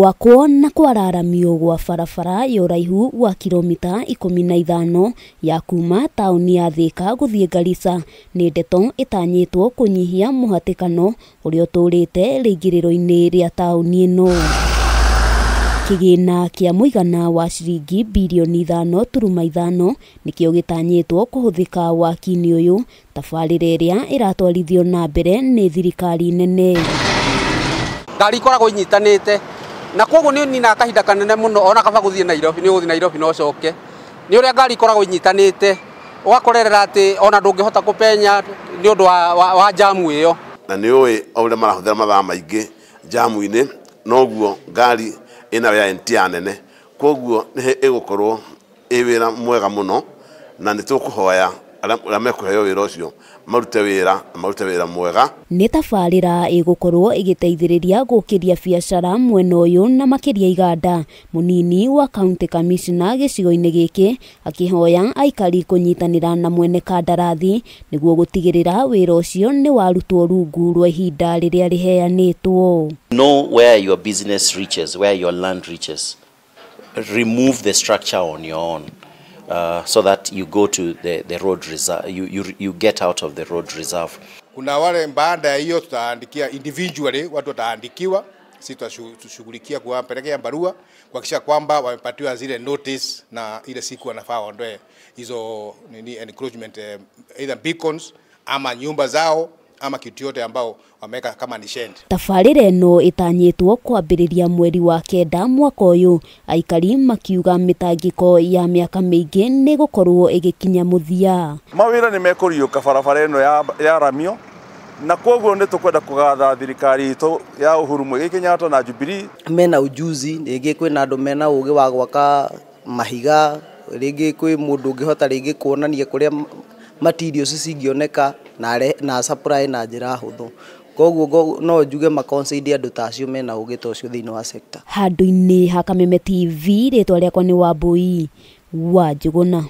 Gwakwo na kwararamio gwa barabara ya ũraihu wa kilomita 15 ya kuma taũni ya Thika gũthiĩ Garissa nĩ ndeto ĩtanyĩtwo kũnyihia mũhatĩkano ũrĩa ũtũũrĩte rĩingĩrĩro-inĩ rĩa taũni ĩno. Kĩgĩna kĩa mũigana wa ciringi birioni 5.5 nĩkĩo gĩtanyĩtwo kũhũthĩka waki-inĩ ũyũ, tabarĩra ĩrĩa ĩratwarithio na mbere nĩ thirikari nene. Ngari ikoragwo inyitanĩte na koguo nĩ ninaga kahinda kanene mũno ona kaba gũthiĩ Nairobi, nĩ ũgũthiĩ Nairobi no ũcoke. Nĩ ũrĩa ngari ikoragwo inyitanĩte ũgakorerera atĩ ona ndũngĩhota kũpenya nĩ ũndũ wa jamu ĩyo. Na nĩ ũĩ o ũrĩa marahũthĩra mathaa maingĩ jamu-inĩ noguo ngari ĩna wear and tear nene, koguo nĩ ĩgũkorwo ĩ wĩra mwega mũno, na nĩ tũkũhoya arĩa mekũheo wĩra ũcio marute wĩra na marute wĩra mwega. Nĩ tabarĩra ĩgũkorwo ĩgĩteithĩrĩria gũkĩria biacara mwena ũyũ na makĩria iganda. Mũnini wa county commissioner gĩcigo-inĩ gĩkĩ akĩhoya aikari kũnyitanĩra na mwene kandarathi nĩguo gũtigĩrĩra wĩra ũcio nĩ warutwo rungu rwa ihinda rĩrĩa rĩheanĩtwo. Know where your business reaches, where your land reaches. Remove the structure on your own. So that you go to the road reserve, you get out of the road reserve. Kuna wale baada ya hiyo tutaandikia individually, watu wataandikiwa, sisi tutashughulikia kuwapelekea barua kuhakikisha kwamba wamepatiwa zile notice na ile siku wanafaa waondoe hizo nini encroachment, either beacons ama nyumba zao ama kitu yote ambao wameweka kama ni shed. Tabarĩra ĩno ĩtanyĩtwo kwambĩrĩria mweri wa 9 mwaka ũyũ, aikari makiuga mĩtangĩko ya mĩaka mĩingĩ nĩ gũkorwo ĩgĩkinya mũthia. Mawĩra nĩ mekũriũka barabara ĩno ya ramio, na koguo nĩ tũkwenda kũgatha thirikari itũ ya Uhuru Muigai Kenyatta na Jubilee. Mena ujuzi, rĩngĩ kwĩna andũ mena ũgĩ wa gwaka mahiga, rĩngĩ kwĩ mũndũ ũngĩhota rĩngĩ kuonania kũrĩa materials cingĩoneka na supply na njĩra hũthũ. Koguo no njuge maconsider andũ ta acio mena ũgĩ ta ũcio thĩinĩ wa sector. Handũ-inĩ ha Kameme TV, rĩtwa rĩakwa nĩ Wambui wa Njũgũna.